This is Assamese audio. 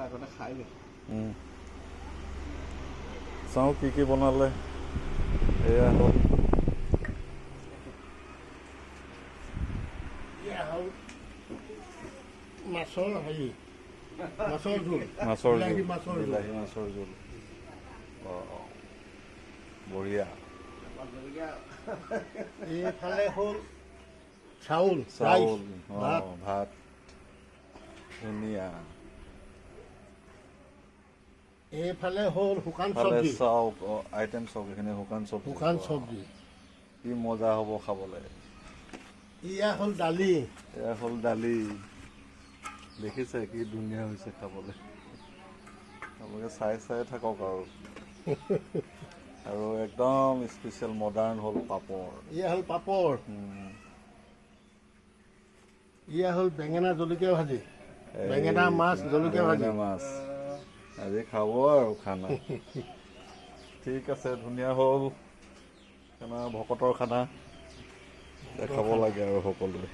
আগতে খাই লওঁ। চাওঁ কি কি বনালে। এয়া হ'ল এয়া হ'ল মাছৰ হেৰি, মাছৰ জোল। মাছৰ বিলাহী জোল। মাছৰ জোল। বিলাহী মাছৰ জোল। অঁ, বঢ়িয়া। জলকীয়া। এইফালে হ'ল চাউল, চাউল। ৰাইচ। অঁ। ভাত। ভাত, ধুনীয়া। এইফালে হ'ল শুকান ফালে চব্জি। চাওক, আইটেম চাওক, এইখিনি শুকান চব্জি। শুকান চব্জি। কি মজা হ'ব খাবলৈ। এয়া হ'ল দালি। এয়া হ'ল দালি। দেখিছে কি ধুনীয়া হৈছে খাবলৈ? আপোনালোকে চাই চাই থাকক আৰু। আৰু একদম স্পেচিয়েল মডাৰ্ণ হ'ল পাপৰ। এয়া হ'ল পাপৰ। এয়া হ'ল বেঙেনা জলকীয়া ভাজি। এই বেঙেনা মাছ জলকীয়া ভাজি। বেঙেনা মাছ। আজি খাব আৰু খানা। ঠিক আছে, ধুনীয়া হ'ল খানা, ভকতৰ খানা। এতিয়া খাব লাগে আৰু সকলোৱে।